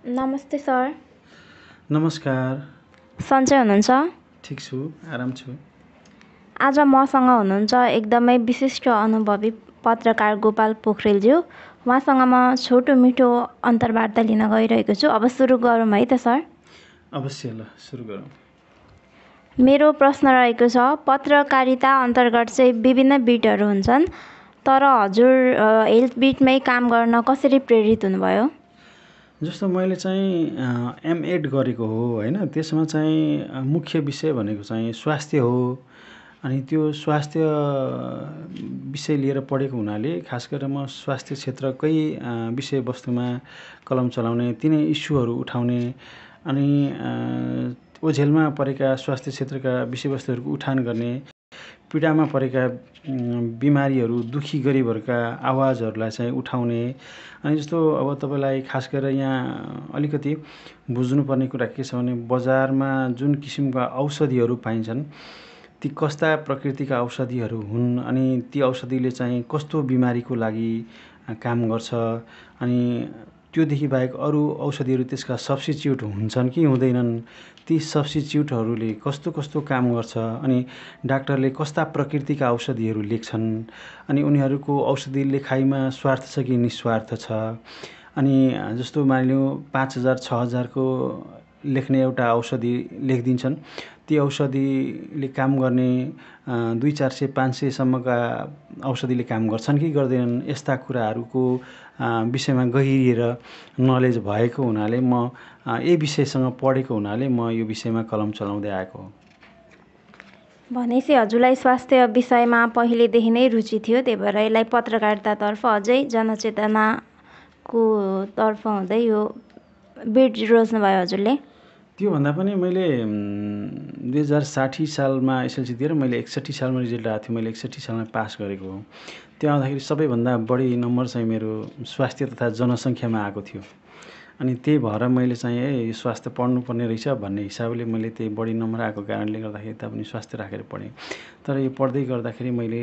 नमस्ते सर। नमस्कार। सन्चै हुनुहुन्छ? ठिक छु, आराम छु। आज मसँग हुनुहुन्छ एकदमै विशिष्ट अनुभवी पत्रकार गोपाल पोखरेलज्यू। उहाँसँग म छोटो मिठो अन्तर्वार्ता लिन गइरहेको छु। अब सुरु गरौँ है त सर? अवश्य, ल सुरु गरौँ। मेरो प्रश्न रहेको छ, पत्रकारिता अन्तर्गत चाहिँ विभिन्न बिटहरू हुन्छन्, तर हजुर हेल्थ बिटमै काम गर्न कसरी प्रेरित हुनुभयो? जस्तो मैले चाहिँ एमएड गरेको हो होइन, त्यसमा चाहिँ मुख्य विषय भनेको चाहिँ स्वास्थ्य हो। अनि त्यो स्वास्थ्य विषय लिएर पढेको हुनाले खास गरेर म स्वास्थ्य क्षेत्रकै विषयवस्तुमा कलम चलाउने, तिनै इस्युहरू उठाउने अनि ओझेलमा परेका स्वास्थ्य क्षेत्रका विषयवस्तुहरूको उठान गर्ने, पीडामा परेका बिमारीहरू, दुखी गरिबहरूका आवाजहरूलाई चाहिँ उठाउने। अनि जस्तो अब तपाईँलाई खास गरेर यहाँ अलिकति बुझ्नुपर्ने कुरा के छ भने, बजारमा जुन किसिमका औषधिहरू पाइन्छन् ती कस्ता प्रकृतिका औषधिहरू हुन्, अनि ती औषधिले चाहिँ कस्तो बिमारीको लागि काम गर्छ, अनि त्योदेखि बाहेक अरू औषधिहरू त्यसका सब्स्टिट्युट हुन्छन् कि हुँदैनन्, ती सब्स्टिट्युटहरूले कस्तो कस्तो काम गर्छ, अनि डाक्टरले कस्ता प्रकृतिका औषधिहरू लेख्छन्, अनि उनीहरूको औषधि लेखाइमा स्वार्थ छ कि निस्वार्थ छ। अनि जस्तो मानिलिउँ 5,000 6,000को लेख्ने एउटा औषधि लेखिदिन्छन्, ती औषधिले काम गर्ने 200-400 500सम्मका औषधिले काम गर्छन् कि गर्दैनन्, यस्ता कुराहरूको विषयमा गहिरिएर नलेज भएको हुनाले म यही विषयसँग पढेको हुनाले म यो विषयमा कलम चलाउँदै आएको हो। भनेपछि हजुरलाई स्वास्थ्य विषयमा पहिलेदेखि नै रुचि थियो, त्यही भएर यसलाई पत्रकारितातर्फ अझै जनचेतनाको तर्फ हुँदै यो बिट रोज्नुभयो हजुरले? त्योभन्दा पनि मैले 2060 सालमा एसएलसी दिएर मैले 61 सालमा रिजल्ट आएको थियो। मैले 61 सालमा पास गरेको हो। त्यो आउँदाखेरि सबैभन्दा बढी नम्बर चाहिँ मेरो स्वास्थ्य तथा जनसङ्ख्यामा आएको थियो। अनि त्यही भएर मैले चाहिँ स्वास्थ्य पढ्नुपर्ने रहेछ भन्ने हिसाबले मैले त्यही बढी नम्बर आएको कारणले गर्दाखेरि तापनि स्वास्थ्य राखेर पढेँ। तर यो पढ्दै गर्दाखेरि मैले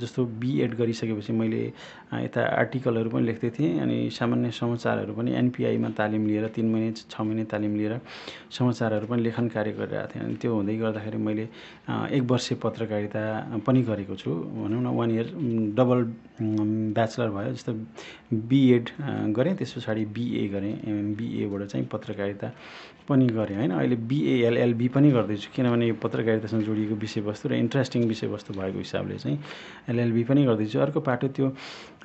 जस्तो बिएड गरिसकेपछि मैले यता आर्टिकलहरू पनि लेख्दै थिएँ, अनि सामान्य समाचारहरू पनि एनपिआईमा तालिम लिएर 3 महिने 6 महिने तालिम लिएर समाचारहरू पनि लेखन कार्य गरिरहेको थिएँ। अनि त्यो हुँदै गर्दाखेरि मैले 1 वर्ष पत्रकारिता पनि गरेको छु, भनौँ न 1 इयर डबल ब्याचलर भयो। जस्तो बिएड गरेँ, त्यस पछाडि बिए गरेँ, बिएबाट चाहिँ पत्रकारिता पनि गरेँ होइन। अहिले बिए एलएलबी पनि गर्दैछु, किनभने यो पत्रकारितासँग जोडिएको विषयवस्तु र इन्ट्रेस्टिङ विषयवस्तु भएको हिसाबले चाहिँ एलएलबी पनि गर्दैछु। अर्को पाटो त्यो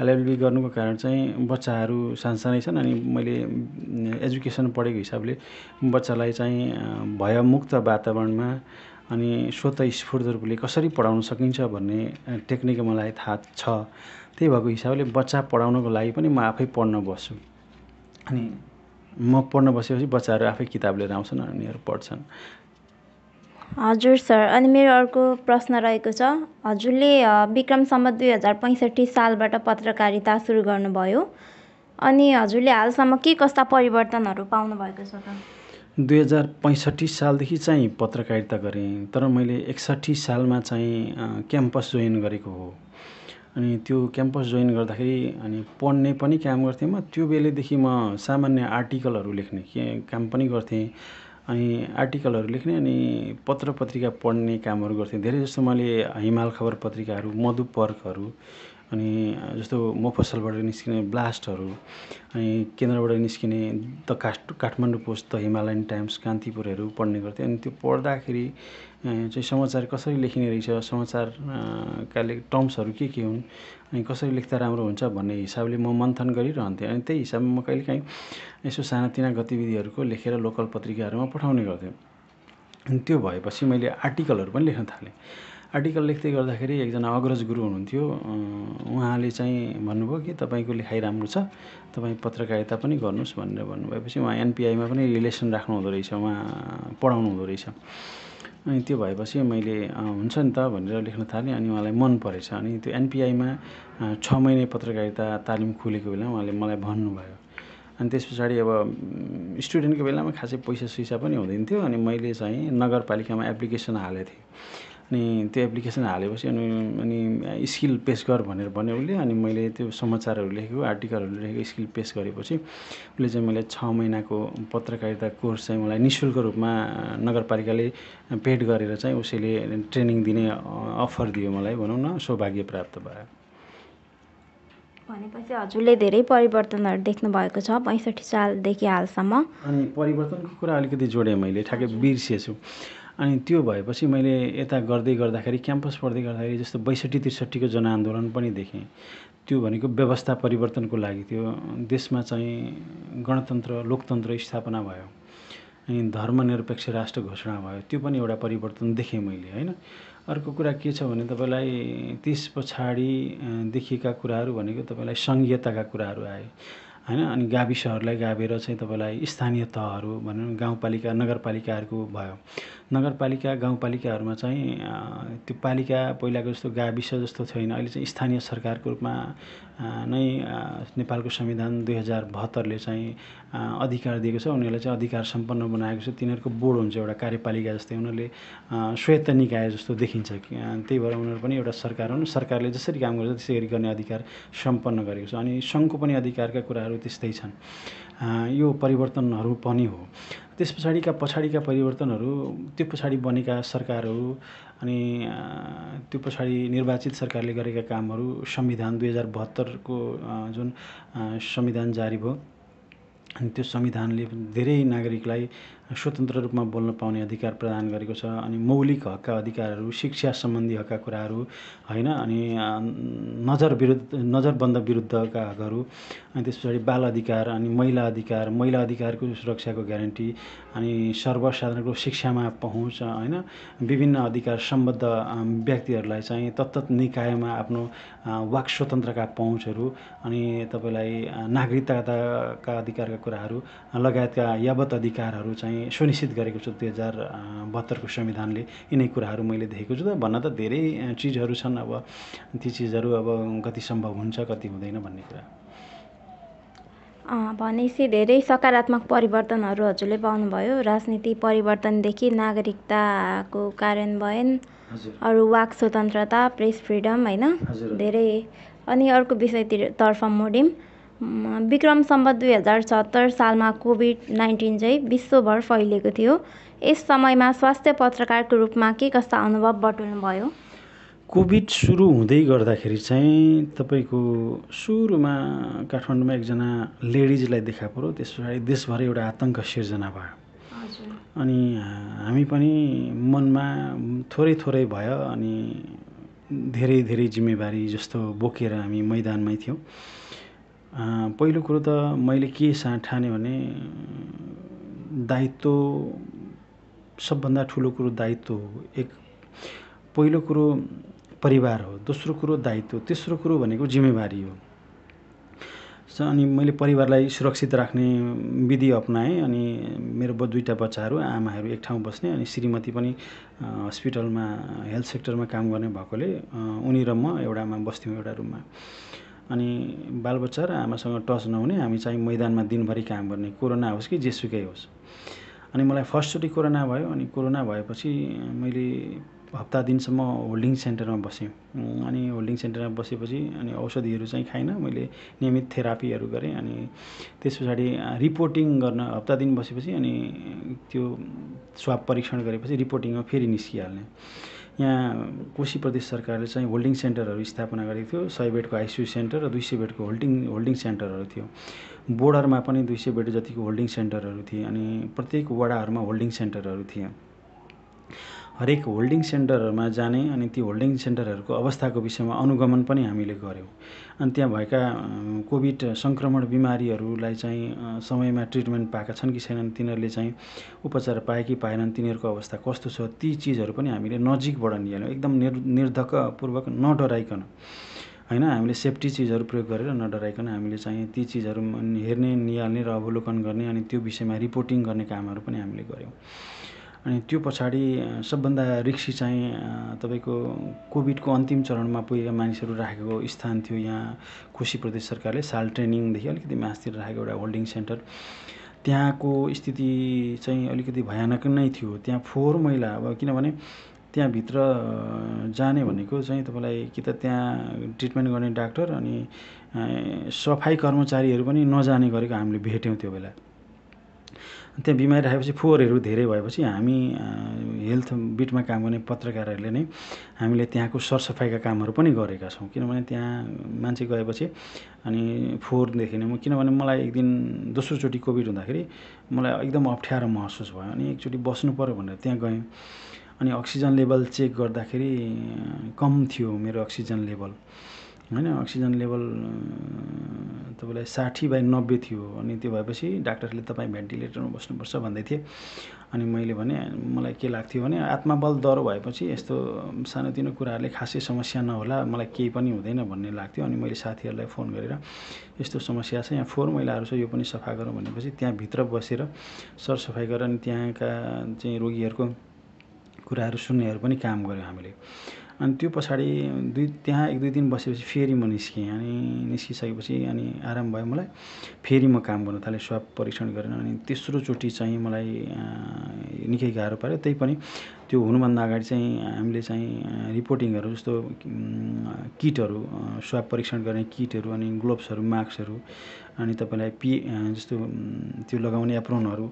एलएलबी गर्नुको कारण चाहिँ बच्चाहरू सानसानै छन्, अनि मैले एजुकेसन पढेको हिसाबले बच्चालाई चाहिँ भयमुक्त वातावरणमा अनि स्वतः रूपले कसरी पढाउन सकिन्छ भन्ने टेक्निक मलाई थाहा छ। त्यही भएको हिसाबले बच्चा पढाउनको लागि पनि म आफै पढ्न बस्छु, अनि म पढ्न बसेपछि बच्चाहरू आफै किताब लिएर आउँछन्, उनीहरू पढ्छन्। हजुर सर, अनि मेरो अर्को प्रश्न रहेको छ, हजुरले विक्रम सम्वत 2065 सालबाट पत्रकारिता सुरु गर्नुभयो, अनि हजुरले हालसम्म के कस्ता परिवर्तनहरू पाउनु भएको छ त? 2065 सालदेखि चाहिँ पत्रकारिता गरेँ, तर मैले 61 सालमा चाहिँ क्याम्पस जोइन गरेको हो। अनि त्यो क्याम्पस जोइन गर्दाखेरि अनि पढ्ने पनि काम गर्थेँ म। त्यो बेलादेखि म सामान्य आर्टिकलहरू लेख्ने काम पनि गर्थेँ, अनि आर्टिकलहरू लेख्ने अनि पत्र पत्रिका पढ्ने कामहरू गर्थेँ। धेरै जस्तो मैले हिमाल खबर पत्रिकाहरू, मधुपर्कहरू, अनि जस्तो मोफसलबाट निस्किने ब्लास्टहरू, अनि केन्द्रबाट निस्किने the Kathmandu Post, the Himalayan Times, कान्तिपुरहरू पढ्ने गर्थेँ। अनि त्यो पढ्दाखेरि चाहिँ समाचार कसरी लेखिने रहेछ, समाचारका टर्म्सहरू के हुन्, अनि कसरी लेख्दा राम्रो हुन्छ भन्ने हिसाबले म मन्थन गरिरहन्थेँ। अनि त्यही हिसाबमा म कहिलेकाहीँ यसो सानातिना गतिविधिहरूको लेखेर लोकल पत्रिकाहरूमा पठाउने गर्थेँ। अनि त्यो भएपछि मैले आर्टिकलहरू पनि लेख्न थालेँ। आर्टिकल लेख्दै गर्दाखेरि एकजना अग्रज गुरु हुनुहुन्थ्यो, उहाँले चाहिँ भन्नुभयो कि तपाईँको लेखाइ राम्रो छ, तपाईँ पत्रकारिता पनि गर्नुहोस् भनेर भन्नुभएपछि उहाँ एनपिआईमा पनि रिलेसन राख्नु हुँदो रहेछ, उहाँ पढाउनु हुँदो रहेछ। अनि त्यो भएपछि मैले हुन्छ नि त भनेर लेख्न थालेँ, अनि उहाँलाई मन परेछ। अनि त्यो एनपिआईमा 6 महिने पत्रकारिता तालिम खुलेको बेला उहाँले मलाई भन्नुभयो। अनि त्यस पछाडि अब स्टुडेन्टको बेलामा खासै पैसा सुइसा पनि हुँदैन थियो, अनि मैले चाहिँ नगरपालिकामा एप्लिकेसन हालेको थिएँ। अनि त्यो एप्लिकेसन हालेपछि अनि स्किल पेस गर भनेर भन्यो उसले। अनि मैले त्यो समाचारहरू लेखेको, आर्टिकलहरू लेखेको स्किल पेस गरेपछि उसले चाहिँ मलाई 6 महिनाको पत्रकारिता कोर्स चाहिँ मलाई निःशुल्क रूपमा नगरपालिकाले पेड गरेर चाहिँ उसैले ट्रेनिङ दिने अफर दियो मलाई, भनौँ न, सौभाग्य प्राप्त भयो। भनेपछि हजुरले धेरै परिवर्तनहरू देख्नु भएको छ 65 सालदेखि हालसम्म। अनि परिवर्तनको कुरा अलिकति जोडेँ मैले, ठ्याक्कै बिर्सिएछु। अनि त्यो भएपछि मैले यता गर्दै गर्दाखेरि, क्याम्पस पढ्दै गर्दाखेरि जस्तो 62-63 को जनआन्दोलन पनि देखेँ। त्यो भनेको व्यवस्था परिवर्तनको लागि थियो। देशमा चाहिँ गणतन्त्र, लोकतन्त्र स्थापना भयो, अनि धर्मनिरपेक्ष राष्ट्र घोषणा भयो। त्यो पनि एउटा परिवर्तन देखेँ मैले, होइन। अर्को कुरा के छ भने तपाईँलाई त्यस पछाडि देखिएका कुराहरू भनेको तपाईँलाई सङ्घीयताका कुराहरू आए, होइन। अनि गाविसहरूलाई गाभेर चाहिँ तपाईँलाई स्थानीय तहहरू भनौँ, गाउँपालिका, नगरपालिकाहरूको भयो। नगरपालिका, गाउँपालिकाहरूमा चाहिँ त्यो पालिका पहिलाको जस्तो गाविस जस्तो छैन। अहिले चाहिँ स्थानीय सरकारको रूपमा नै नेपालको संविधान 2072ले चाहिँ अधिकार दिएको छ। उनीहरूलाई चाहिँ अधिकार सम्पन्न बनाएको छ। तिनीहरूको बोर्ड हुन्छ एउटा कार्यपालिका जस्तै। उनीहरूले स्वायत्त निकाय जस्तो देखिन्छ। त्यही भएर उनीहरू पनि एउटा सरकार हुन्। सरकारले जसरी काम गर्छ त्यसै गरी गर्ने अधिकार सम्पन्न गरेको छ। अनि सङ्घको पनि अधिकारका कुराहरू त्यस्तै छन्। यो परिवर्तनहरू पनि हो। त्यस पछाडिका परिवर्तनहरू, त्यो पछाडि बनेका सरकारहरू, अनि त्यो पछाडि निर्वाचित सरकारले गरेका कामहरू, संविधान 2072 को जुन संविधान जारी भयो, अनि त्यो संविधानले धेरै नागरिकलाई स्वतन्त्र रूपमा बोल्न पाउने अधिकार प्रदान गरेको छ। अनि मौलिक हकका अधिकारहरू, शिक्षा सम्बन्धी हकका कुराहरू, होइन। अनि नजरबन्द विरुद्धका हकहरू, अनि त्यस पछाडि बाल अधिकार, अनि महिला अधिकारको सुरक्षाको ग्यारेन्टी, अनि सर्वसाधारणको शिक्षामा पहुँच, होइन। विभिन्न अधिकार सम्बद्ध व्यक्तिहरूलाई चाहिँ तत्त निकायमा आफ्नो वाक स्वतन्त्रका पहुँचहरू, अनि तपाईँलाई नागरिकताका अधिकारका कुराहरू लगायतका यावत अधिकारहरू चाहिँ सुनिश्चित गरेको छ 2072 को संविधानले। यिनै कुराहरू मैले देखेको छु। त भन्न त धेरै चिजहरू छन्। अब ती चिजहरू अब कति सम्भव हुन्छ, कति हुँदैन भन्ने कुरा। भनेपछि धेरै सकारात्मक परिवर्तनहरू हजुरले पाउनुभयो। राजनीति परिवर्तनदेखि नागरिकताको कार्यान्वयन, अरू वाक स्वतन्त्रता, प्रेस फ्रिडम, होइन, धेरै। अनि अर्को विषयतर्फ मोडिम, विक्रम सम्वत 2076 सालमा कोभिड-19 चाहिँ विश्वभर फैलिएको थियो। यस समयमा स्वास्थ्य पत्रकारको रूपमा के कस्ता अनुभव बटुल्नुभयो? कोभिड सुरु हुँदै गर्दाखेरि चाहिँ तपाईँको सुरुमा काठमाडौँमा एकजना लेडिजलाई देखा पऱ्यो। त्यस पछाडि देशभर एउटा आतङ्क सिर्जना भयो। अनि हामी पनि मनमा थोरै भयो, अनि धेरै जिम्मेवारी जस्तो बोकेर हामी मैदानमै थियौँ। पहिलो कुरो त मैले के ठाने भने, दायित्व सबभन्दा ठुलो कुरो दायित्व हो। पहिलो कुरो परिवार हो, दोस्रो कुरो दायित्व, तेस्रो कुरो भनेको जिम्मेवारी हो। अनि मैले परिवारलाई सुरक्षित राख्ने विधि अपनाएँ। अनि मेरो 2टा बच्चाहरू, आमाहरू एक ठाउँ बस्ने, अनि श्रीमती पनि हस्पिटलमा हेल्थ सेक्टरमा काम गर्ने भएकोले उनी र म एउटामा बस्थ्यौँ, एउटा रुममा। अनि बालबच्चा र आमासँग टच नहुने, हामी चाहिँ मैदानमा दिनभरि काम गर्ने, कोरोना होस् कि जेसुकै होस्। अनि मलाई फर्स्टचोटि कोरोना भयो। अनि कोरोना भएपछि मैले हप्ता दिनसम्म होल्डिङ सेन्टरमा बसेँ। अनि होल्डिङ सेन्टरमा बसेपछि अनि औषधिहरू चाहिँ खाइनँ, मैले नियमित थेरापीहरू गरेँ। अनि त्यस पछाडि रिपोर्टिङ गर्न हप्ता दिन बसेपछि अनि त्यो स्वाब परीक्षण गरेपछि रिपोर्टिङमा फेरि निस्किहाल्ने। यहाँ कोशी प्रदेश सरकारले चाहिँ होल्डिङ सेन्टरहरू स्थापना गरेको थियो। 100 बेडको आइसियु सेन्टर र 200 बेडको होल्डिङ सेन्टरहरू थियो। बोर्डरमा पनि 200 बेड जतिको होल्डिङ सेन्टरहरू थिए। अनि प्रत्येक वडाहरूमा होल्डिङ सेन्टरहरू थिए। हरेक होल्डिङ सेन्टरहरूमा जाने, अनि ती होल्डिङ सेन्टरहरूको अवस्थाको विषयमा अनुगमन पनि हामीले गऱ्यौँ। अनि त्यहाँ भएका कोभिड सङ्क्रमण बिमारीहरूलाई चाहिँ समयमा ट्रिटमेन्ट पाएका छन् कि छैनन्, तिनीहरूले चाहिँ उपचार पाए कि पाएनन्, तिनीहरूको अवस्था कस्तो छ, ती चिजहरू पनि हामीले नजिकबाट निहाल्यौँ। एकदम निर्धक्कपूर्वक, नडराइकन, होइन। हामीले सेफ्टी चिजहरू प्रयोग गरेर नडराइकन हामीले चाहिँ ती चिजहरू हेर्ने, निहाल्ने र अवलोकन गर्ने, अनि त्यो विषयमा रिपोर्टिङ गर्ने कामहरू पनि हामीले गऱ्यौँ। अनि त्यो पछाडि सबभन्दा रिक्सी चाहिँ तपाईँको कोभिडको अन्तिम चरणमा पुगेका मानिसहरू राखेको स्थान थियो। यहाँ कोशी प्रदेश सरकारले साल ट्रेनिङदेखि अलिकति मासतिर राखेको एउटा होल्डिङ सेन्टर। त्यहाँको स्थिति चाहिँ अलिकति भयानक नै थियो। त्यहाँ फोहोर मैला, अब किनभने त्यहाँभित्र जाने भनेको चाहिँ तपाईँलाई कि त त्यहाँ ट्रिटमेन्ट गर्ने डाक्टर अनि सफाई कर्मचारीहरू पनि नजाने गरेको हामीले भेट्यौँ त्यो बेला। त्यहाँ बिमारी राखेपछि फोहोरहरू धेरै भएपछि हामी हेल्थ बिटमा काम गर्ने पत्रकारहरूले नै हामीले त्यहाँको सरसफाइका कामहरू पनि गरेका छौँ। किनभने त्यहाँ मान्छे गएपछि अनि फोहोर देखेन म, किनभने मलाई एक दिन दोस्रोचोटि कोभिड हुँदाखेरि मलाई एकदम अप्ठ्यारो महसुस भयो अनि एकचोटि बस्नु पऱ्यो भनेर त्यहाँ गएँ। अनि अक्सिजन लेभल चेक गर्दाखेरि कम थियो मेरो अक्सिजन लेभल होइन। अक्सिजन लेभल तपाईँलाई 60/90 थियो। अनि त्यो भएपछि डाक्टरले तपाईँ भेन्टिलेटरमा बस्नुपर्छ भन्दै थिए। अनि मैले भने मलाई के लाग्थ्यो भने आत्मबल डर भएपछि यस्तो सानोतिनो कुराहरूले खासै समस्या नहोला, मलाई केही पनि हुँदैन भन्ने लाग्थ्यो। अनि मैले साथीहरूलाई फोन गरेर यस्तो समस्या छ, यहाँ फोहोर मैलाहरू छ, यो पनि सफा गरौँ भनेपछि त्यहाँभित्र बसेर सरसफाइ गरेर अनि त्यहाँका चाहिँ रोगीहरूको कुराहरू सुन्नेहरू पनि काम गऱ्यौँ हामीले। अनि त्यो पछाडि त्यहाँ 1-2 दिन बसेपछि फेरि म निस्केँ। अनि निस्किसकेपछि अनि आराम भयो मलाई, फेरि म काम गर्न थालेँ स्वाब परीक्षण गरेर। अनि तेस्रोचोटि चाहिँ मलाई निकै गाह्रो पर्यो। त्यही पनि त्यो हुनुभन्दा अगाडि चाहिँ हामीले चाहिँ रिपोर्टिङहरू जस्तो किटहरू, स्वाब परीक्षण गर्ने किटहरू अनि ग्लोभ्सहरू, मास्कहरू अनि तपाईँलाई जस्तो त्यो लगाउने एप्रोनहरू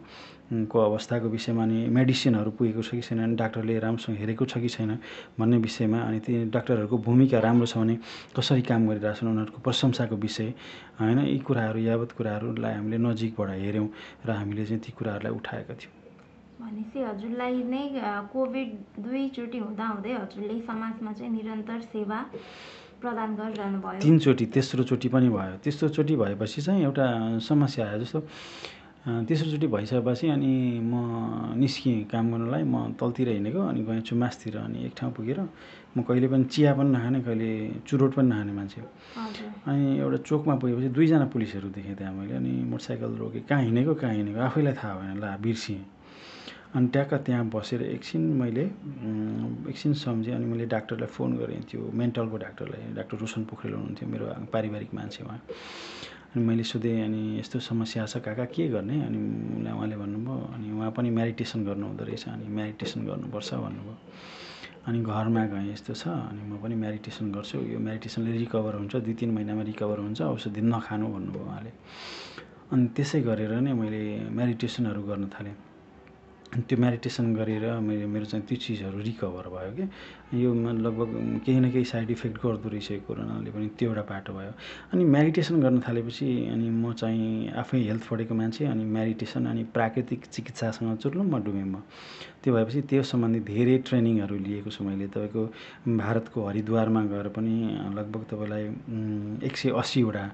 को अवस्थाको विषयमा अनि मेडिसिनहरू पुगेको छ कि छैन, अनि डाक्टरले राम्रोसँग हेरेको छ कि छैन भन्ने विषयमा, अनि ती डाक्टरहरूको भूमिका राम्रो छ भने कसरी काम गरिरहेको छन् उनीहरूको प्रशंसाको विषय होइन। यी कुराहरू यावत कुराहरूलाई हामीले नजिकबाट हेऱ्यौँ र हामीले चाहिँ ती कुराहरूलाई उठाएका थियौँ। भनेपछि हजुरलाई नै कोभिड 2 चोटि हुँदाहुँदै हजुरले समाजमा चाहिँ निरन्तर सेवा प्रदान गरिरहनु भयो। 3 चोटि, तेस्रोचोटि पनि भयो। तेस्रोचोटि भएपछि चाहिँ एउटा समस्या आयो। जस्तो तेस्रोचोटि भइसकेपछि अनि म निस्किएँ काम गर्नलाई। म तलतिर हिँडेको अनि गएँ चुमासतिर। अनि एक ठाउँ पुगेर म कहिले पनि चिया पनि नखाने, कहिले चुरोट पनि नखाने मान्छे हो। अनि एउटा चोकमा पुगेपछि 2 जना पुलिसहरू देखेँ त्यहाँ मैले। अनि मोटरसाइकल रोकेँ, कहाँ हिँडेको आफैलाई थाहा भएन, ला बिर्सिएँ। अनि ट्याक्क त्यहाँ बसेर एकछिन सम्झेँ। अनि मैले डाक्टरलाई फोन गरेँ, त्यो मेन्टलको डाक्टरलाई, डाक्टर रोशन पोखरेल हुनुहुन्थ्यो, मेरो पारिवारिक मान्छे उहाँ। अनि मैले सोधेँ, अनि यस्तो समस्या छ काका, के गर्ने? अनि उहाँले भन्नुभयो, अनि उहाँ पनि मेडिटेसन गर्नुहुँदो रहेछ, अनि मेडिटेसन गर्नुपर्छ भन्नुभयो। अनि घरमा गएँ, यस्तो छ, अनि म पनि मेडिटेसन गर्छु, यो मेडिटेसनले रिकभर हुन्छ, 2-3 महिनामा रिकभर हुन्छ, औषधि नखानु भन्नुभयो उहाँले। अनि त्यसै गरेर नै मैले मेडिटेसनहरू गर्न थालेँ। त्यो मेडिटेसन गरेर मेरो चाहिँ त्यो चिजहरू रिकभर भयो कि यो लगभग केही न केही साइड इफेक्ट गर्दो रहेछ कोरोनाले पनि, त्यो एउटा बाटो भयो। अनि मेडिटेसन गर्न थालेपछि अनि म चाहिँ आफै हेल्थ पढेको मान्छे, अनि मेडिटेसन अनि प्राकृतिक चिकित्सासँग चुर्लुम्म डुबेँ म। त्यो भएपछि त्यो सम्बन्धी धेरै ट्रेनिङहरू लिएको छु मैले। तपाईँको भारतको हरिद्वारमा गएर पनि लगभग तपाईँलाई 180वटा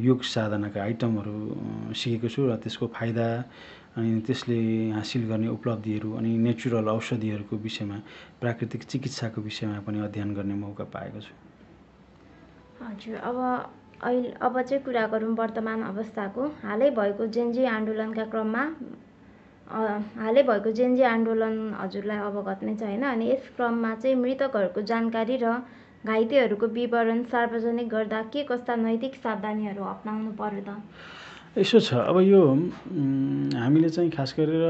योग साधनाका आइटमहरू सिकेको छु र त्यसको फाइदा अनि त्यसले हासिल गर्ने उपलब्धिहरू अनि नेचुरल औषधिहरूको विषयमा, प्राकृतिक चिकित्साको विषयमा पनि अध्ययन गर्ने मौका पाएको छु। हजुर, अब चाहिँ कुरा गरौँ वर्तमान अवस्थाको। हालै भएको जेनजी आन्दोलन हजुरलाई अवगत नै छ होइन। अनि यस क्रममा चाहिँ मृतकहरूको जानकारी र घाइतेहरूको विवरण सार्वजनिक गर्दा के कस्ता नैतिक सावधानीहरू अपनाउनु पर्यो त? यसो छ, अब यो हामीले चाहिँ खास गरेर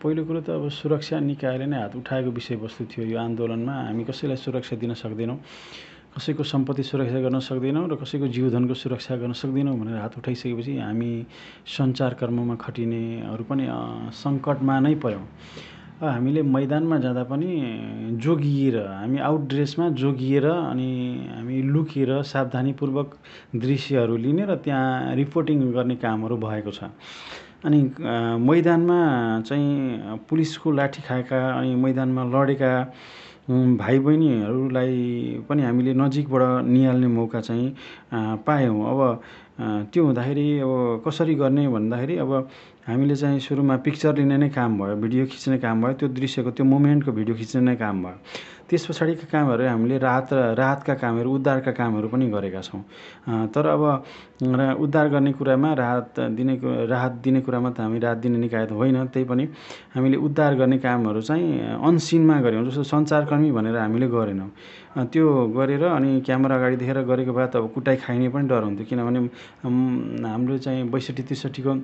पहिलो कुरो त अब सुरक्षा निकायले नै हात उठाएको विषयवस्तु थियो यो आन्दोलनमा। हामी कसैलाई सुरक्षा दिन सक्दैनौँ, कसैको सम्पत्ति सुरक्षा गर्न सक्दैनौँ र कसैको जीवधनको सुरक्षा गर्न सक्दैनौँ भनेर हात उठाइसकेपछि हामी सञ्चार कर्ममा खटिनेहरू पनि सङ्कटमा नै पऱ्यौँ। हामीले मैदानमा जाँदा पनि जोगिएर, हामी आउट ड्रेसमा जोगिएर अनि हामी लुकेर सावधानीपूर्वक दृश्यहरू लिने र त्यहाँ रिपोर्टिङ गर्ने कामहरू भएको छ। अनि मैदानमा चाहिँ पुलिसको लाठी खाएका अनि मैदानमा लडेका भाइ बहिनीहरूलाई पनि हामीले नजिकबाट निहाल्ने मौका चाहिँ पायौँ। अब त्यो हुँदाखेरि अब कसरी गर्ने भन्दाखेरि अब हामीले चाहिँ सुरुमा पिक्चर लिने नै काम भयो, भिडियो खिच्ने काम भयो, त्यो दृश्यको त्यो मोमेन्टको भिडियो खिच्ने नै काम भयो। त्यस पछाडिका कामहरू हामीले राहतका कामहरू, उद्धारका कामहरू पनि गरेका छौँ। तर अब उद्धार गर्ने कुरामा, राहत दिने कुरामा त हामी राहत दिने निकाय त होइन, त्यही पनि हामीले उद्धार गर्ने कामहरू चाहिँ अनसिनमा गऱ्यौँ। जस्तो सञ्चारकर्मी भनेर हामीले गरेनौँ। त्यो गरेर अनि क्यामेरा अगाडि देखेर गरेको भए त अब कुटाइ खाइने पनि डर हुन्थ्यो। किनभने हाम्रो चाहिँ 62-63 को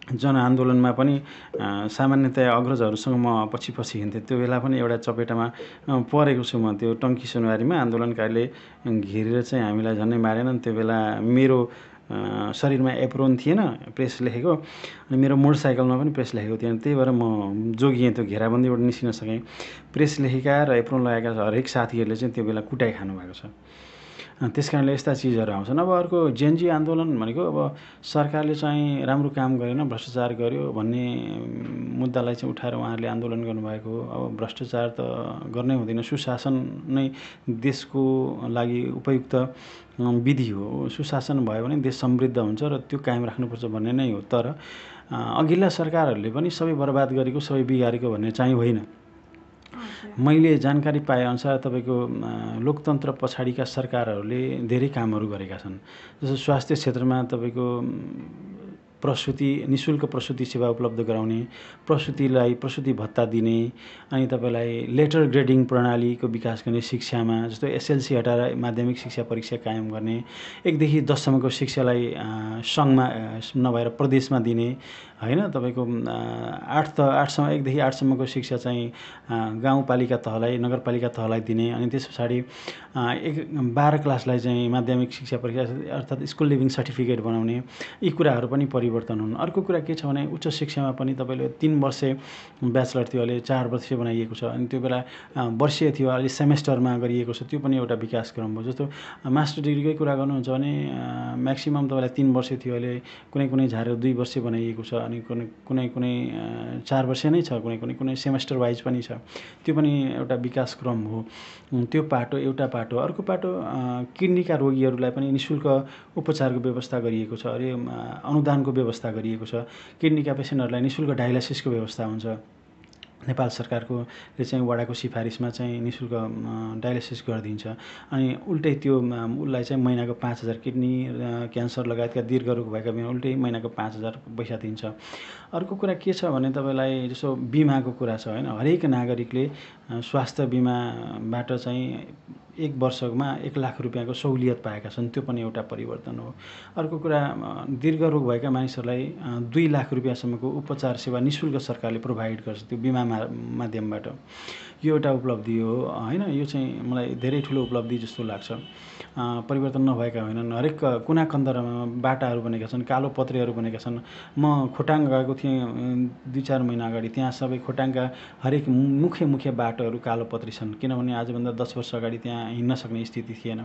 जनआन्दोलनमा पनि सामान्यतया अग्रजहरूसँग म पछि हिँड्थेँ। त्यो बेला पनि एउटा चपेटामा परेको छु म। त्यो टङ्की सुनवारीमा आन्दोलनकारीले घेरेर चाहिँ हामीलाई झन्डै मारेनन्। त्यो बेला मेरो शरीरमा एप्रोन थिएन प्रेस लेखेको, अनि मेरो मोटरसाइकलमा पनि प्रेस लेखेको थिएन। त्यही भएर म जोगिएँ, त्यो घेराबन्दीबाट निस्किन सकेँ। प्रेस लेखेका र एप्रोन लगाएका हरेक साथीहरूले चाहिँ त्यो बेला कुटाइ खानुभएको छ। त्यस कारणले यस्ता चिजहरू आउँछन्। अब अर्को जेनजी आन्दोलन भनेको अब सरकारले चाहिँ राम्रो काम गरेन, भ्रष्टाचार गर्यो भन्ने मुद्दालाई चाहिँ उठाएर उहाँहरूले आन्दोलन गर्नुभएको हो। अब भ्रष्टाचार त गर्नै हुँदैन, सुशासन नै देशको लागि उपयुक्त विधि हो। सुशासन भयो भने देश समृद्ध हुन्छ र त्यो कायम राख्नुपर्छ भन्ने नै हो। तर अघिल्ला सरकारहरूले पनि सबै बर्बाद गरेको, सबै बिगारेको भन्ने चाहिँ होइन। मैले जानकारी पाएअनुसार तपाईँको लोकतन्त्र पछाडिका सरकारहरूले धेरै कामहरू गरेका छन्। जस्तो स्वास्थ्य क्षेत्रमा तपाईँको प्रसुति, निःशुल्क प्रसुति सेवा उपलब्ध गराउने, प्रसुतिलाई प्रसुति भत्ता दिने, अनि तपाईँलाई लेटर ग्रेडिङ प्रणालीको विकास गर्ने, शिक्षामा जस्तो एसएलसी हटाएर माध्यमिक शिक्षा परीक्षा कायम गर्ने, 1 देखि 10 सम्मको शिक्षालाई सङ्घमा नभएर प्रदेशमा दिने होइन। तपाईँको 1 देखि 8 सम्मको शिक्षा चाहिँ गाउँपालिका तहलाई, नगरपालिका तहलाई दिने, अनि त्यस पछाडि 12 क्लासलाई चाहिँ माध्यमिक शिक्षा परीक्षा अर्थात् स्कुल लिभिङ सर्टिफिकेट बनाउने, यी कुराहरू पनि परिवर्तन हुन्। अर्को कुरा के छ भने उच्च शिक्षामा पनि तपाईँले 3 वर्षे ब्याचलर थियो, अहिले 4 वर्षे बनाइएको छ। अनि त्यो बेला वर्षीय थियो, अहिले सेमेस्टरमा गरिएको छ। त्यो पनि एउटा विकासक्रम हो। जस्तो मास्टर डिग्रीकै कुरा गर्नुहुन्छ भने म्याक्सिमम तपाईँलाई 3 वर्षे थियो, अहिले कुनै झारेर 2 वर्षे बनाइएको छ, अनि कुनै 4 वर्षे नै छ, कुनै सेमेस्टर वाइज पनि छ। त्यो पनि एउटा विकासक्रम हो। त्यो पाटो एउटा पाटो। अर्को पाटो किडनीका रोगीहरूलाई पनि निःशुल्क उपचारको व्यवस्था गरिएको छ। अरे अनुदानको व्यवस्था गरिएको छ। किडनीका पेसेन्टहरूलाई निःशुल्क डायलासिसको व्यवस्था हुन्छ। नेपाल सरकारकोले चाहिँ वडाको सिफारिसमा चाहिँ निःशुल्क डायलासिस गरिदिन्छ। अनि उल्टै त्यो उसलाई चाहिँ महिनाको 5,000, किडनी क्यान्सर लगायतका दीर्घ रोग भएका बिना उल्टै महिनाको 5,000 पैसा दिन्छ। अर्को कुरा के छ भने तपाईँलाई जस्तो बिमाको कुरा छ होइन। हरेक नागरिकले स्वास्थ्य बिमाबाट चाहिँ 1 वर्षमा 1 लाख रुपियाँको सहुलियत पाएका छन्। त्यो पनि एउटा परिवर्तन हो। अर्को कुरा दीर्घ रोग भएका मानिसहरूलाई 2 लाख रुपियाँसम्मको उपचार सेवा निःशुल्क सरकारले प्रोभाइड गर्छ त्यो बिमा माध्यमबाट। यो एउटा उपलब्धि हो होइन। यो चाहिँ मलाई धेरै ठुलो उपलब्धि जस्तो लाग्छ। परिवर्तन नभएका होइनन्। हरेक कुना कन्दरमा बाटाहरू बनेका छन्, कालो पत्रेहरू बनेका छन्। म खोटाङ गएको थिएँ 2-4 महिना अगाडि। त्यहाँ सबै खोटाङका हरेक मुख्य बाटोहरू कालो पत्री छन्, किनभने आजभन्दा 10 वर्ष अगाडि त्यहाँ हिँड्न सक्ने स्थिति थिएन।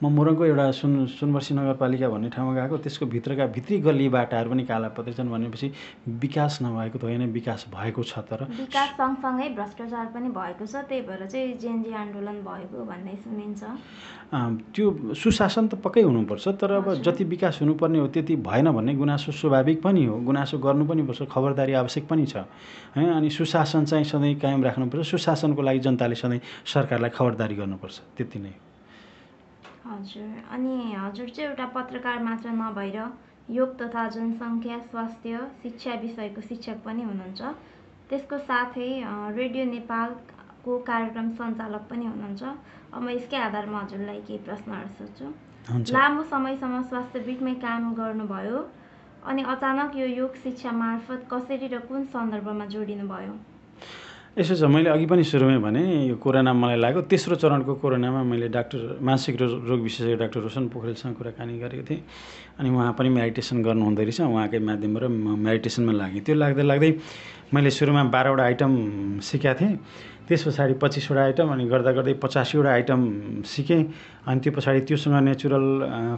म मोरङको एउटा सुनवर्सी नगरपालिका भन्ने ठाउँमा गएको, त्यसको भित्री गल्ली बाटाहरू पनि काला पत्री छन् भनेपछि विकास नभएको त होइन, विकास भएको छ। तर विकास सँगसँगै भ्रष्टाचार पनि भएको छ। त्यही भएर चाहिँ जेनजी आन्दोलन भएको भन्ने सुनिन्छ। त्यो सुशासन त पक्कै हुनुपर्छ, तर अब जति विकास हुनुपर्ने हो त्यति भएन भन्ने गुनासो स्वाभाविक पनि हो। गुनासो गर्नु पनि पर्छ, खबरदारी आवश्यक पनि छ होइन। अनि सुशासन चाहिँ सधैँ कायम राख्नुपर्छ। सुशासनको लागि जनताले सधैँ सरकारलाई खबरदारी गर्नुपर्छ, त्यति नै। हजुर, अनि हजुर चाहिँ एउटा पत्रकार मात्र नभएर योग तथा जनसङ्ख्या, स्वास्थ्य, शिक्षा विषयको शिक्षक पनि हुनुहुन्छ। त्यसको साथै रेडियो नेपालको कार्यक्रम सञ्चालक पनि हुनुहुन्छ। अब म यसकै आधारमा हजुरलाई केही प्रश्नहरू सोध्छु। लामो समयसम्म स्वास्थ्यविदमै काम गर्नुभयो, अनि अचानक यो योग शिक्षा मार्फत कसरी र कुन सन्दर्भमा जोडिनु भयो? यसो छ, मैले अघि पनि सुरुमै भने यो कोरोना मलाई लाग्यो। तेस्रो चरणको कोरोनामा मैले मानसिक रोग विशेषज्ञ डाक्टर रोशन पोखरेलसँग कुराकानी गरेको थिएँ। अनि उहाँ पनि मेडिटेसन गर्नुहुँदो रहेछ, उहाँकै माध्यमबाट म मेडिटेसनमा लागेँ। त्यो लाग्दै मैले सुरुमा 12वटा आइटम सिकेका थिएँ। त्यस पछाडि 25वटा आइटम, अनि गर्दा 85वटा आइटम सिकेँ। अनि त्यो पछाडि त्योसँग नेचुरल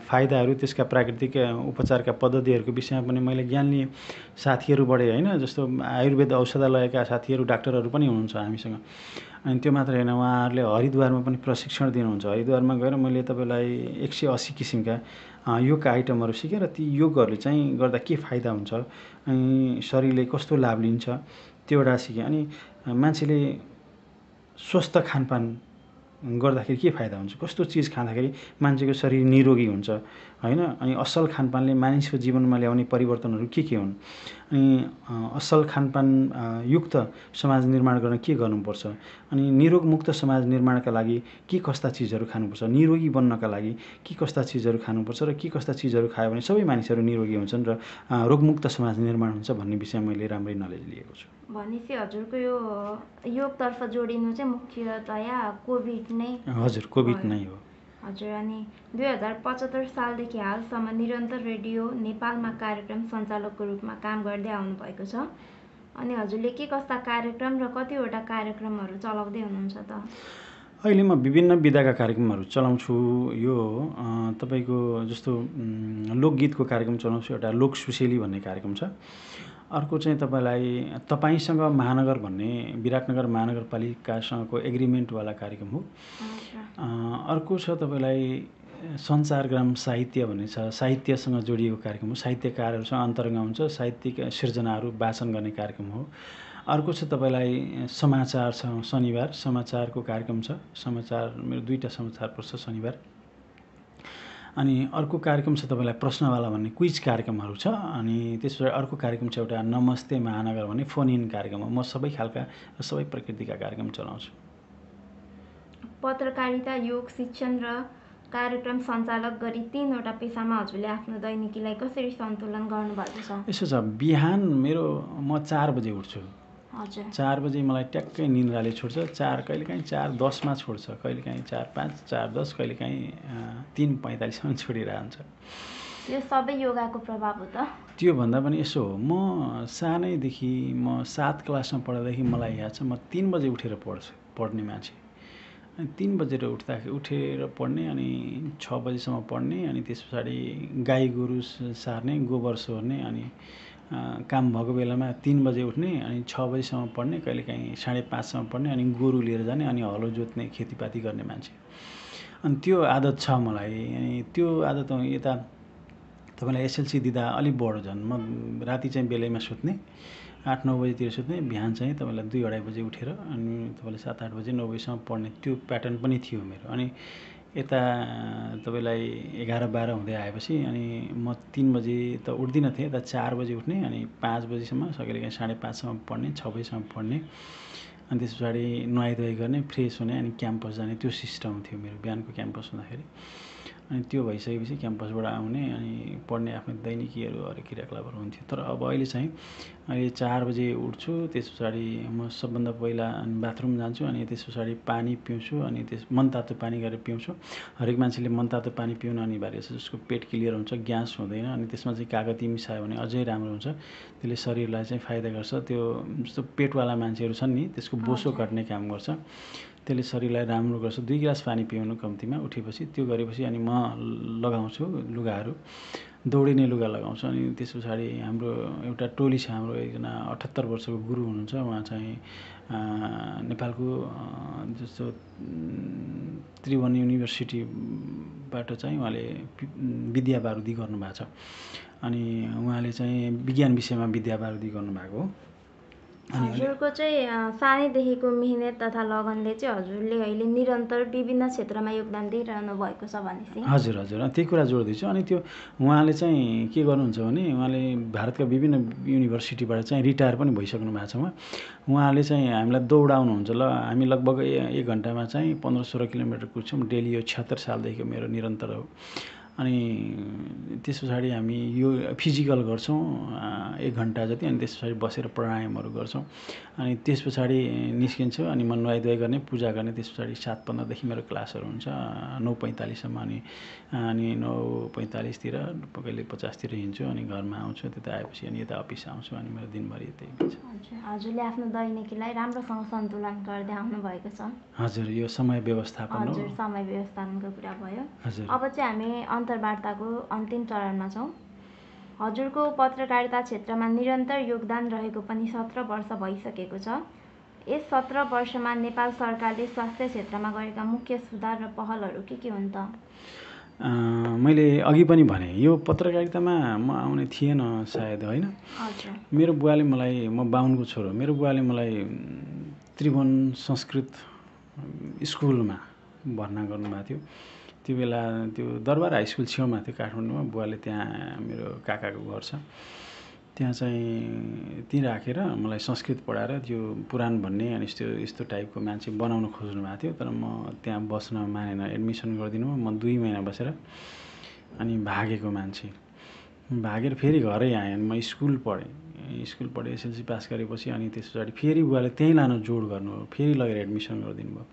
फाइदाहरू, त्यसका प्राकृतिक उपचारका पद्धतिहरूको विषयमा पनि मैले ज्ञान लिएँ। साथीहरू बढे होइन, जस्तो आयुर्वेद औषधालयका साथीहरू डाक्टरहरू पनि हुनुहुन्छ हामीसँग। अनि त्यो मात्र होइन, उहाँहरूले हरिद्वारमा पनि प्रशिक्षण दिनुहुन्छ। हरिद्वारमा गएर मैले तपाईँलाई 180 किसिमका योगका आइटमहरू सिकेँ, र ती योगहरूले चाहिँ गर्दा के फाइदा हुन्छ, अनि शरीरले कस्तो लाभ लिन्छ त्यो एउटा सिकेँ। अनि मान्छेले स्वस्थ खानपान गर्दाखेरि के फाइदा हुन्छ, कस्तो चिज खाँदाखेरि मान्छेको शरीर निरोगी हुन्छ होइन। अनि असल खानपानले मानिसको जीवनमा ल्याउने परिवर्तनहरू के हुन्, अनि असल खानपान युक्त समाज निर्माण गर्न के गर्नुपर्छ, अनि निरोगमुक्त समाज निर्माणका लागि के कस्ता चिजहरू खानुपर्छ, निरोगी बन्नका लागि के कस्ता चिजहरू खानुपर्छ र के कस्ता चिजहरू खायो भने सबै मानिसहरू निरोगी हुन्छन् र रोगमुक्त समाज निर्माण हुन्छ भन्ने विषय मैले राम्रै नलेज लिएको छु। भनेपछि हजुरको यो योगतर्फ जोडिनु चाहिँ मुख्यतया कोभिड नै? हजुर, कोभिड नै हो। हजुर, अनि 2075 सालदेखि हालसम्म निरन्तर रेडियो नेपालमा कार्यक्रम सञ्चालकको रूपमा काम गर्दै आउनुभएको छ। अनि हजुरले के कस्ता कार्यक्रम र कतिवटा कार्यक्रमहरू चलाउँदै हुनुहुन्छ त? अहिले म विभिन्न विधाका कार्यक्रमहरू चलाउँछु। यो तपाईँको जस्तो लोकगीतको कार्यक्रम चलाउँछु, एउटा लोक सुशेली भन्ने कार्यक्रम छ। अर्को चाहिँ तपाईँसँग महानगर भन्ने विराटनगर महानगरपालिकासँगको एग्रिमेन्टवाला कार्यक्रम हो। अर्को छ तपाईँलाई सञ्चारग्राम साहित्य भन्ने छ, साहित्यसँग जोडिएको कार्यक्रम हो। साहित्यकारहरूसँग अन्तरङ्ग हुन्छ, साहित्यिक सिर्जनाहरू वाचन गर्ने कार्यक्रम हो। अर्को छ तपाईँलाई समाचार छ, शनिबार समाचारको कार्यक्रम छ। समाचार मेरो 2टा समाचार पर्छ शनिबार। अनि अर्को कार्यक्रम छ तपाईँलाई प्रश्नवाला भन्ने क्विज कार्यक्रमहरू छ। अनि त्यसपछि अर्को कार्यक्रम छ एउटा नमस्ते महानगर भन्ने फोन इन कार्यक्रम हो। म सबै खालका र सबै प्रकृतिका कार्यक्रम चलाउँछु। पत्रकारिता, योग शिक्षण र कार्यक्रम सञ्चालक गरी 3वटा पेसामा हजुरले आफ्नो दैनिकीलाई कसरी सन्तुलन गर्नुभएको छ? यसो छ, बिहान म 4 बजे उठ्छु। हजुर। 4 बजे मलाई ट्याक्कै निन्द्राले छुट्छ। कहिलेकाहीँ 4:10मा छुट्छ, कहिलेकाहीँ 4:05, 4:10, कहिलेकाहीँ 3:45सम्म छुटिरहन्छ। यो सबै योगाको प्रभाव हो त? त्योभन्दा पनि यसो हो, म सानैदेखि 7 क्लासमा पढ्दादेखि मलाई याद छ, म 3 बजे उठेर पढ्ने मान्छे। अनि 3 बजेर उठेर पढ्ने, अनि 6 बजेसम्म पढ्ने, अनि त्यस पछाडि गाई गोरु सार्ने, गोबर सोर्ने, अनि काम भएको बेलामा 3 बजे उठ्ने, अनि 6 बजेसम्म पढ्ने, कहिलेकाहीँ 5:30सम्म पढ्ने, अनि गोरु लिएर जाने, अनि हलो जोत्ने, खेतीपाती गर्ने मान्छे। अनि त्यो आदत छ मलाई। अनि त्यो आदत यता तपाईँलाई एसएलसी दिँदा अलिक बढो झन्। म राति चाहिँ बेलैमा सुत्ने, 8-9 बजेतिर सुत्ने, बिहान चाहिँ तपाईँलाई 2-2:30 बजे उठेर अनि तपाईँलाई 7-8 बजे 9 बजेसम्म पढ्ने, त्यो प्याटर्न पनि थियो मेरो। अनि यता तपाईँलाई 11-12 हुँदै आएपछि अनि म 3 बजे त उठ्दिनँ थिएँ, यता 4 बजे उठ्ने, अनि 5 बजेसम्म, कहिलेकाहीँ 5:30सम्म पढ्ने, 6 बजेसम्म पढ्ने, अनि त्यस पछाडि नुहाइधुवाइ गर्ने, फ्रेस हुने, अनि क्याम्पस जाने, त्यो सिस्टम थियो मेरो बिहानको क्याम्पस हुँदाखेरि। अनि त्यो भइसकेपछि क्याम्पसबाट आउने, अनि पढ्ने, आफ्नो दैनिकीहरू अरू क्रियाकलापहरू हुन्थ्यो। तर अब अहिले 4 बजे उठ्छु, त्यस पछाडि म सबभन्दा पहिला बाथरुम जान्छु, अनि त्यस पछाडि पानी पिउँछु, अनि मनतातो पानी गरेर पिउँछु। हरेक मान्छेले मनतातो पानी पिउन अनिवार्य छ, जसको पेट क्लियर हुन्छ, ग्यास हुँदैन, अनि त्यसमा चाहिँ कागती मिसायो भने अझै राम्रो हुन्छ, त्यसले शरीरलाई चाहिँ फाइदा गर्छ। त्यो जस्तो पेटवाला मान्छेहरू छन् नि, त्यसको बोसो काट्ने काम गर्छ, त्यसले शरीरलाई राम्रो गर्छ। 2 गिलास पानी पिउनु कम्तीमा उठेपछि। त्यो गरेपछि अनि म लगाउँछु लुगाहरू, दौडिने लुगा लगाउँछु। अनि त्यस पछाडि हाम्रो एउटा टोली छ, हाम्रो एकजना 78 वर्षको गुरु हुनुहुन्छ। उहाँ चाहिँ नेपालको जस्तो त्रिभुवन युनिभर्सिटीबाट चाहिँ उहाँले विद्यावारिधि गर्नुभएको छ। अनि उहाँले चाहिँ विज्ञान विषयमा विद्यावारिधि गर्नुभएको हो। हजुरको चाहिँ सानैदेखिको मिहिनेत तथा लगनले चाहिँ हजुरले अहिले निरन्तर विभिन्न क्षेत्रमा योगदान दिइरहनु भएको छ भनेपछि? हजुर, त्यही कुरा जोड्दैछु। अनि त्यो उहाँले चाहिँ के गर्नुहुन्छ भने, उहाँले भारतका विभिन्न युनिभर्सिटीबाट चाहिँ रिटायर पनि भइसक्नु भएको छ। उहाँले चाहिँ हामीलाई दौडाउनुहुन्छ। हामी लगभग 1 घन्टामा चाहिँ 15-16 किलोमिटर कुद्छौँ डेली। यो 76 सालदेखिको मेरो निरन्तर हो। अनि त्यस पछाडि हामी यो फिजिकल गर्छौँ 1 घन्टा जति, अनि त्यस पछाडि बसेर प्राणायामहरू गर्छौँ। अनि त्यस पछाडि निस्किन्छु, अनि म नुहाइधुवाइ गर्ने, पूजा गर्ने। त्यस पछाडि 7:15 मेरो क्लासहरू हुन्छ, 9:45सम्म। अनि 9:45तिर कहिले 50तिर हिँड्छु, अनि घरमा आउँछु। त्यता आएपछि अनि यता अफिस आउँछु, अनि मेरो दिनभरि त्यही हुन्छ। हजुरले आफ्नो दैनिकीलाई राम्रोसँग सन्तुलन गर्दै आउनु भएको छ। हजुर, यो समय व्यवस्थापन हो। हजुर, समय व्यवस्थापनको कुरा भयो। हजुर। अब चाहिँ हामी अन्तर्वार्ताको अन्तिम चरणमा छौँ। हजुरको पत्रकारिता क्षेत्रमा निरन्तर योगदान रहेको पनि 17 वर्ष भइसकेको छ। यस 17 वर्षमा नेपाल सरकारले स्वास्थ्य क्षेत्रमा गरेका मुख्य सुधार र पहलहरू के हुन् त? मैले अघि पनि भने, यो पत्रकारितामा म आउने थिएन सायद, होइन? हजुर। मेरो बुवाले मलाई, म 52 को छोरो, मेरो बुवाले मलाई त्रिभुवन संस्कृत स्कुलमा भर्ना गर्नुभएको थियो। त्यो बेला त्यो दरबार हाई स्कुल छेउमा थियो काठमाडौँमा। बुवाले त्यहाँ, मेरो काकाको घर छ, त्यहाँ चाहिँ ती राखेर मलाई संस्कृत पढाएर त्यो पुराण भन्ने अनि यस्तो टाइपको मान्छे बनाउन खोज्नु भएको थियो। तर म त्यहाँ बस्न मानेन, एडमिसन गरिदिनु भयो। म 2 महिना बसेर अनि भागेको मान्छे। भागेर फेरि घरै आएँ। अनि म स्कुल पढेँ, एसएलसी पास गरेपछि अनि त्यस पछाडि फेरि बुवाले त्यहीँ लानु जोड गर्नुभयो, फेरि लगेर एडमिसन गरिदिनु भयो।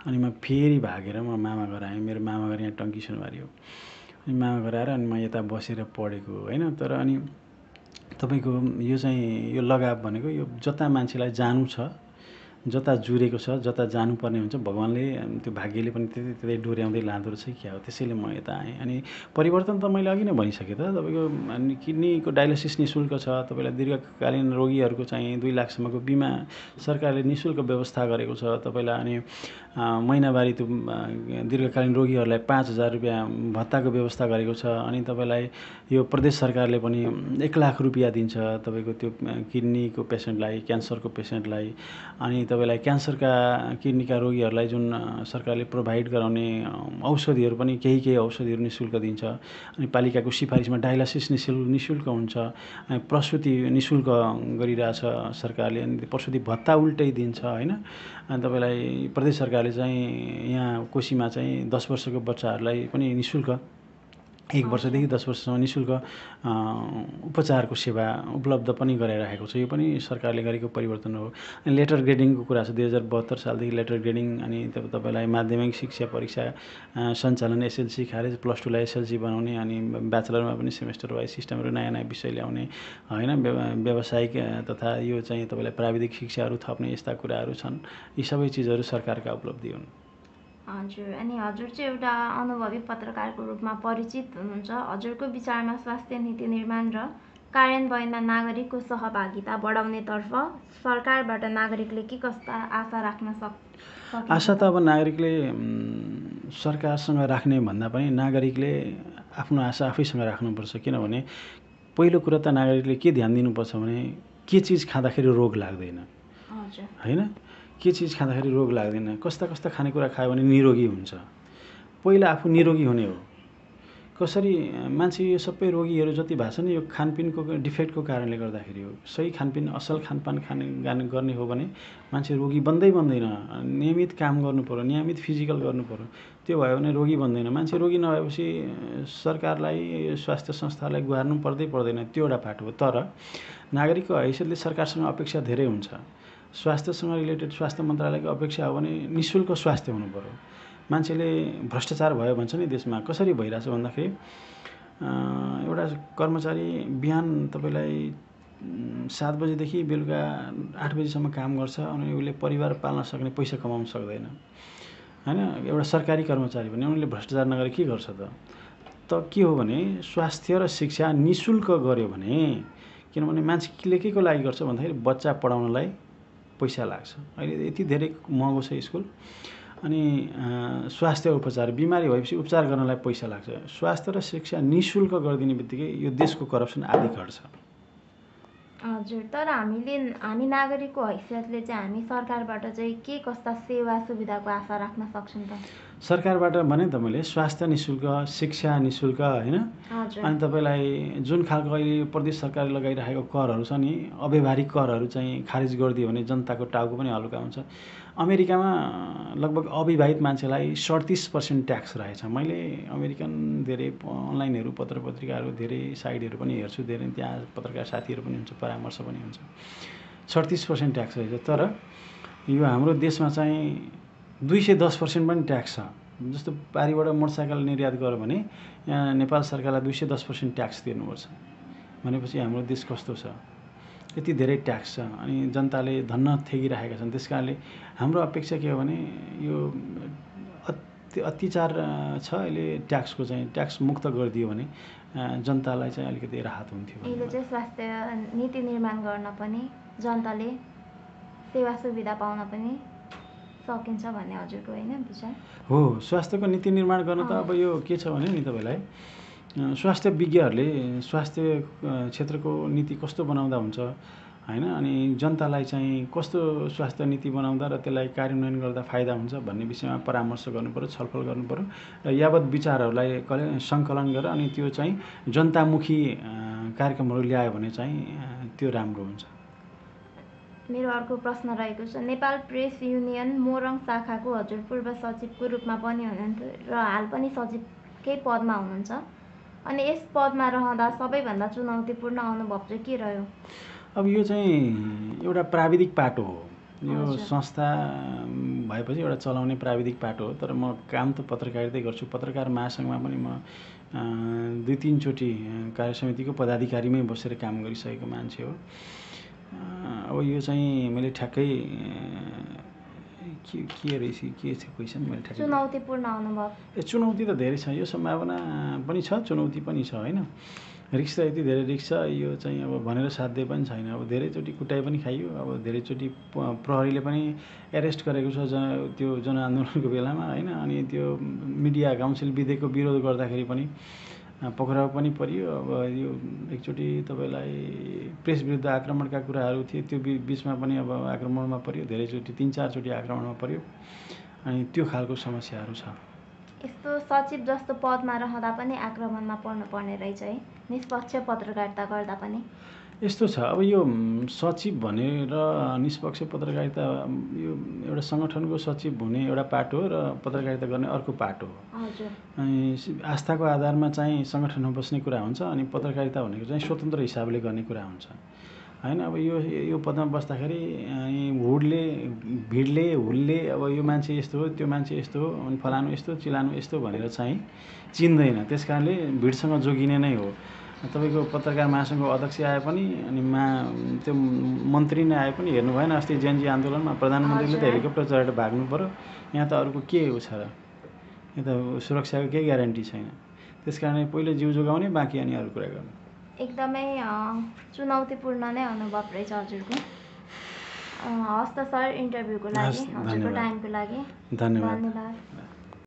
अनि म फेरि भागेर म मामा घर आएँ। मेरो मामा घर यहाँ टङ्की सुनबारी हो। अनि मामा घर आएर अनि म यता बसेर पढेको होइन। तर अनि तपाईँको यो चाहिँ यो लगाव भनेको यो जता मान्छेलाई जानु छ, जता जुरेको छ, जता जानुपर्ने हुन्छ, भगवान्ले त्यो भाग्यले पनि त्यतै डोर्याउँदै लाँदो रहेछ क्या हो। त्यसैले म यता आएँ। अनि परिवर्तन त मैले अघि नै भनिसकेँ त, तपाईँको किडनीको डायलिसिस निःशुल्क छ। तपाईँलाई दीर्घकालीन रोगीहरूको चाहिँ 2 लाखसम्मको बिमा सरकारले निःशुल्क व्यवस्था गरेको छ। तपाईँलाई अनि महिनावारी त्यो दीर्घकालीन रोगीहरूलाई 5,000 रुपियाँ भत्ताको व्यवस्था गरेको छ। अनि तपाईँलाई यो प्रदेश सरकारले पनि 1 लाख रुपियाँ दिन्छ तपाईँको त्यो किडनीको पेसेन्टलाई, क्यान्सरको पेसेन्टलाई। अनि तपाईँलाई क्यान्सरका किडनीका रोगीहरूलाई जुन सरकारले प्रोभाइड गराउने औषधिहरू पनि केही औषधिहरू निःशुल्क दिन्छ। अनि पालिकाको सिफारिसमा डायलासिस निःशुल्क हुन्छ। अनि प्रसुति निःशुल्क गरिरहेछ सरकारले। अनि प्रसुति भत्ता उल्टै दिन्छ होइन। अनि तपाईँलाई प्रदेश सरकारले चाहिँ यहाँ कोसीमा चाहिँ 10 वर्षको बच्चाहरूलाई पनि निःशुल्क 1 वर्षदेखि 10 वर्षसम्म निःशुल्क उपचारको सेवा उपलब्ध पनि गराइरहेको छ। यो पनि सरकारले गरेको परिवर्तन हो। अनि लेटर ग्रेडिङको कुरा छ। 2072 सालदेखि लेटर ग्रेडिङ अनि तपाईँलाई माध्यमिक शिक्षा परीक्षा सञ्चालन, एसएलसी खारेज, +2 लाई एसएलसी बनाउने, अनि ब्याचलरमा पनि सेमेस्टर वाइज सिस्टमहरू नयाँ विषय ल्याउने होइन। व्यावसायिक तथा यो चाहिँ तपाईँलाई प्राविधिक शिक्षाहरू थप्ने यस्ता कुराहरू छन्। यी सबै चिजहरू सरकारका उपलब्धि हुन्। हजुर, अनि हजुर चाहिँ एउटा अनुभवी पत्रकारको रूपमा परिचित हुनुहुन्छ। हजुरको विचारमा स्वास्थ्य नीति निर्माण र कार्यान्वयनमा नागरिकको सहभागिता बढाउनेतर्फ सरकारबाट नागरिकले के कस्ता आशा राख्न सकिन्छ? आशा त अब नागरिकले सरकारसँग राख्ने भन्दा पनि नागरिकले आफ्नो आशा आफैसँग राख्नुपर्छ। किनभने पहिलो कुरा त नागरिकले के ध्यान दिनुपर्छ भने के चिज खाँदाखेरि रोग लाग्दैन होइन। के चिज खाँदाखेरि रोग लाग्दैन, कस्ता खानेकुरा खायो भने निरोगी हुन्छ। पहिला आफू निरोगी हुने हो। कसरी मान्छे यो सबै रोगीहरू जति भएको छ नि यो खानपिनको डिफेक्टको कारणले गर्दाखेरि हो। सही खानपिन, असल खानपान गर्ने हो भने मान्छे रोगी बन्दैन। नियमित काम गर्नु पर्यो, नियमित फिजिकल गर्नु पर्यो। त्यो भयो भने रोगी बन्दैन। मान्छे रोगी नभएपछि सरकारलाई, स्वास्थ्य संस्थालाई गुहार्नु पर्दैन। त्यो एउटा पाटो हो। तर नागरिकको हैसियतले सरकारसँग अपेक्षा धेरै हुन्छ। स्वास्थ्यसँग रिलेटेड स्वास्थ्य मन्त्रालयको अपेक्षा हो भने निःशुल्क स्वास्थ्य हुनु पर्यो। मान्छेले भ्रष्टाचार भयो भन्छ नि देशमा, कसरी भइरहेछ भन्दाखेरि एउटा कर्मचारी बिहान तपाईँलाई 7 बजेदेखि बेलुका 8 बजीसम्म काम गर्छ। अनि उसले परिवार पाल्न सक्ने पैसा कमाउन सक्दैन होइन। एउटा सरकारी कर्मचारी भने उनले भ्रष्टाचार नगरे के गर्छ त के हो भने स्वास्थ्य र शिक्षा निःशुल्क गर्यो भने, किनभने मान्छेले के को लागि गर्छ भन्दाखेरि बच्चा पढाउनलाई पैसा लाग्छ। अहिले यति धेरै महँगो छ स्कुल। अनि स्वास्थ्य उपचार, बिमारी भएपछि उपचार गर्नलाई पैसा लाग्छ। स्वास्थ्य र शिक्षा निःशुल्क गरिदिने बित्तिकै यो देशको करप्सन आदि घट्छ। हजुर, तर हामी नागरिकको हैसियतले चाहिँ हामी सरकारबाट चाहिँ के कस्ता सेवा सुविधाको आशा राख्न सक्छौँ त? सरकारबाट भने त मैले स्वास्थ्य निःशुल्क, शिक्षा निःशुल्क होइन। अनि तपाईँलाई जुन खालको अहिले प्रदेश सरकारले लगाइरहेको करहरू छ नि, अव्यवहारिक करहरू चाहिँ खारिज गरिदियो भने जनताको टाउको पनि हल्का हुन्छ। अमेरिकामा लगभग अविवाहित मान्छेलाई 37% ट्याक्स रहेछ। मैले अमेरिकन धेरै अनलाइनहरू, पत्र पत्रिकाहरू, धेरै साइटहरू पनि हेर्छु। धेरै त्यहाँ पत्रकार साथीहरू पनि हुन्छ, परामर्श पनि हुन्छ। 37% ट्याक्स रहेछ। तर यो हाम्रो देशमा चाहिँ 210% पनि ट्याक्स छ। जस्तो पारिबाट मोटरसाइकल निर्यात गर्यो भने यहाँ नेपाल सरकारलाई 210% ट्याक्स तिर्नुपर्छ। भनेपछि हाम्रो देश कस्तो छ, यति धेरै ट्याक्स छ। अनि जनताले धन्न थेगिरहेका छन्। त्यस कारणले हाम्रो अपेक्षा के हो भने यो अत्याचार छ अहिले ट्याक्सको चाहिँ ट्याक्स मुक्त गरिदियो भने जनतालाई चाहिँ अलिकति राहत हुन्थ्यो। यसले चाहिँ स्वास्थ्य नीति निर्माण गर्न पनि, जनताले सेवा सुविधा पाउन पनि सकिन्छ भन्ने हजुरको होइन विचार हो। स्वास्थ्यको नीति निर्माण गर्न त अब यो के छ भने नि तपाईँलाई स्वास्थ्य विज्ञहरूले स्वास्थ्य क्षेत्रको नीति कस्तो बनाउँदा हुन्छ होइन। अनि जनतालाई चाहिँ कस्तो स्वास्थ्य नीति बनाउँदा र त्यसलाई कार्यान्वयन गर्दा फाइदा हुन्छ भन्ने विषयमा परामर्श गर्नुपर्यो, छलफल गर्नुपर्यो। र यावत विचारहरूलाई सङ्कलन गरेर अनि त्यो चाहिँ जनतामुखी कार्यक्रमहरू ल्यायो भने चाहिँ त्यो राम्रो हुन्छ। मेरो अर्को प्रश्न रहेको छ, नेपाल प्रेस युनियन मोरङ शाखाको हजुर पूर्व सचिवको रूपमा पनि हुनुहुन्थ्यो र हाल पनि सचिवकै पदमा हुनुहुन्छ। अनि यस पदमा रहँदा सबैभन्दा चुनौतीपूर्ण अनुभव चाहिँ के रह्यो? अब यो चाहिँ एउटा प्राविधिक पाटो हो। यो हजुर। संस्था भएपछि एउटा चलाउने प्राविधिक पाटो हो। तर म काम त पत्रकारितै गर्छु। पत्रकार महासङ्घमा पनि म 2-3 चोटि कार्य समितिको पदाधिकारीमै बसेर काम गरिसकेको मान्छे हो। अब यो चाहिँ मैले ठ्याक्कै के रहेछ के छ क्वेसन मैले ठ्याक्कै चुनौतीपूर्ण अनुभव चुनौती त धेरै छ। यो सम्भावना पनि छ, चुनौती पनि छ होइन। रिस्क त यति धेरै रिस्क छ, यो चाहिँ अब भनेर साध्य पनि छैन। अब धेरैचोटि कुटाइ पनि खाइयो। अब धेरैचोटि प्रहरीले पनि एरेस्ट गरेको छ त्यो जनआन्दोलनको बेलामा होइन। अनि त्यो मिडिया काउन्सिल विधेयकको विरोध गर्दाखेरि पनि पक्राउ पनि परियो। अब यो एकचोटि तपाईँलाई प्रेस विरुद्ध आक्रमणका कुराहरू थिए, त्यो बिचमा पनि अब आक्रमणमा परियो। धेरैचोटि 3-4 चोटि आक्रमणमा परियो। अनि त्यो खालको समस्याहरू छ। यस्तो सचिव जस्तो पदमा रहँदा पनि आक्रमणमा पर्नुपर्ने रहेछ है, निष्पक्ष पत्रकारिता गर्दा पनि। यस्तो छ, अब यो सचिव भनेर निष्पक्ष पत्रकारिता यो एउटा सङ्गठनको सचिव हुने एउटा पाटो हो र पत्रकारिता गर्ने अर्को पाटो हो। हजुर। अनि आस्थाको आधारमा चाहिँ सङ्गठनमा बस्ने कुरा हुन्छ, अनि पत्रकारिता भनेको चाहिँ स्वतन्त्र हिसाबले गर्ने कुरा हुन्छ होइन। अब यो पदमा बस्दाखेरि भिडले हुलले अब यो मान्छे यस्तो हो, त्यो मान्छे यस्तो हो, अनि फलानु यस्तो चिलानु यस्तो भनेर चाहिँ चिन्दैन। त्यस कारणले भिडसँग जोगिने नै हो। तपाईँको पत्रकार महासङ्घको अध्यक्ष आए पनि अनि त्यो मन्त्री नै आए पनि हेर्नु भएन अस्ति जेएनजी आन्दोलनमा प्रधानमन्त्रीले त हेलिकप्टर चढेर भाग्नु पऱ्यो। यहाँ त अरूको के हो छ र? यहाँ त सुरक्षाको केही ग्यारेन्टी छैन। त्यस कारणले पहिले जिउ जोगाउने, बाँकी अनि अरू कुरा गर्ने। एकदमै चुनौतीपूर्ण नै अनुभव रहेछ हजुरको। हस् त सर, इन्टरभ्यूको लागि हजुरको टाइमको लागि धन्यवाद। धन्यवाद।